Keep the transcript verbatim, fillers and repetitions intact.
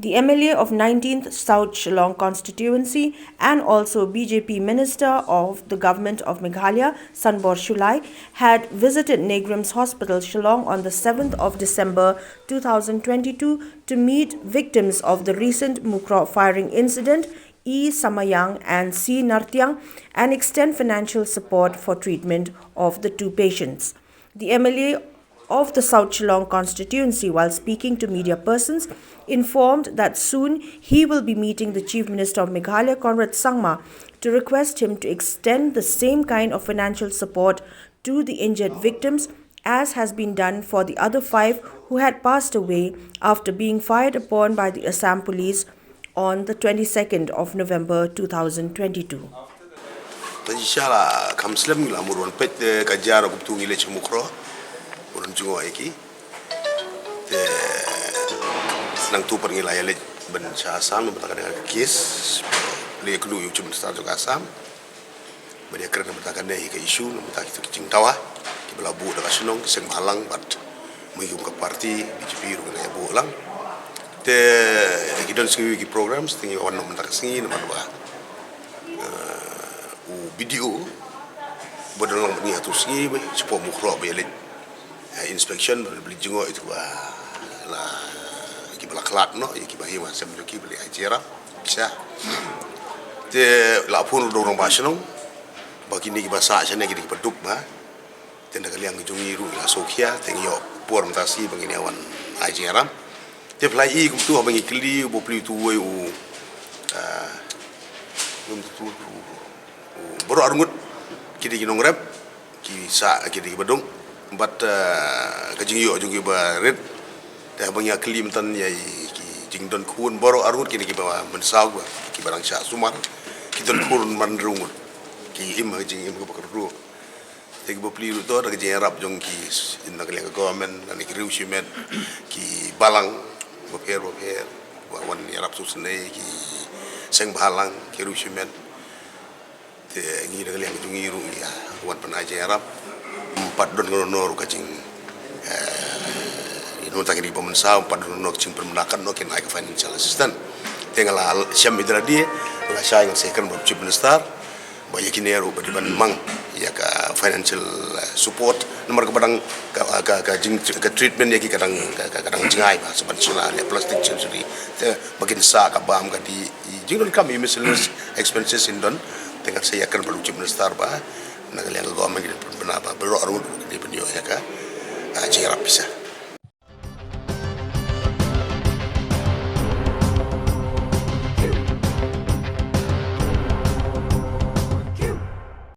The M L A of nineteenth South Shillong constituency and also B J P Minister of the Government of Meghalaya, Sanbor Shullai, had visited Negrims Hospital, Shillong on the seventh of December two thousand twenty-two to meet victims of the recent Mukroh firing incident, E Samayang and C Nartiang, and extend financial support for treatment of the two patients. The M L A of the South Shillong constituency, while speaking to media persons, informed that soon he will be meeting the Chief Minister of Meghalaya, Conrad Sangma, to request him to extend the same kind of financial support to the injured victims as has been done for the other five who had passed away after being fired upon by the Assam police on the twenty-second of November two thousand twenty-two. Te shisha la kham slem ngi la mut ban peit te ka jia ruh kumtu ngi leit sha Mukroh ban jngoh ïa ki. Te nangtu pat ngi la ïaleit ban sha Assam namar kane ka case. Leit ïakynduh ïa u Chief Minister jong ka Assam ban ïakren namar kane hi ka issue namar ki jingdawa kiba la buh da ka shnong ki seng bhalang bad mynta kum ka party B J P ruh ka la ïa buh lang. Te ki don sngi ki programs te ngi wan namar ka sngi namar ba u B D O ba don lang bad ngi ha tu sngi ba shapoh Mukroh ba ïaleit inspection ba la jngoh ïa kiba la khlad noh ïa kiba hima sem jong ki ba la ïa jia rap sha. Te la phone ruh da u rangbah shnong ba kine kiba sah shane kine kiba duk ba. Te na ka liang jong ngi ruh la sngewkhia te ngi ïoh por mynta shi ba ngin ïa wan ai jingïarap. Te phi la i kumtu haba ngi kylli u bapli utu uwei u baroh arngut ki dei ki nongrep ki sah ki dei ki baduk bad ka jingïoh jong ki ba rit. Te haba ngi ïa kylli mynta ïa ki jingdon khun baroh arngut ki dei ki ba mynsaw ba ki ba dang shah sumar ki don khun man rngut ki im ha jingim ka ba ka ruh. Te ki bapli ruh to da ka jingïarap jong ki na ka liang ka government na ki riew shimet ki balang bapher bapher ba wan ïarap suk sene ki seng bhalang ki riew shimet. Te ngi da ka liang jong ngi ruh ïa wan pynai jingïarap. Pat don ka no ruh ka jing ïa no ta ki ba mynsaw pat don no ka jingpynmynakad no kin ai ka financial assistance. Te nga la shem ïa la die la shai ngan sa ïakren bad Chief Minister. Ba ïa kine ruh ba dei ban mang ïa ka financial support namar ka ba dang ka ka jing ka treatment ïa ki ka dang ka dang jngai ba sa ban shna ïa plastic surgery. Te ba kin sa ka bam ka dei jingdonkam ïa miscellaneous expenses in don te ngan sa ïakren bad Chief Minister ba na ka liang ka government ki dei ban ba baroh arngut ki dei ban ïoh ïa ka jingïarap pisa.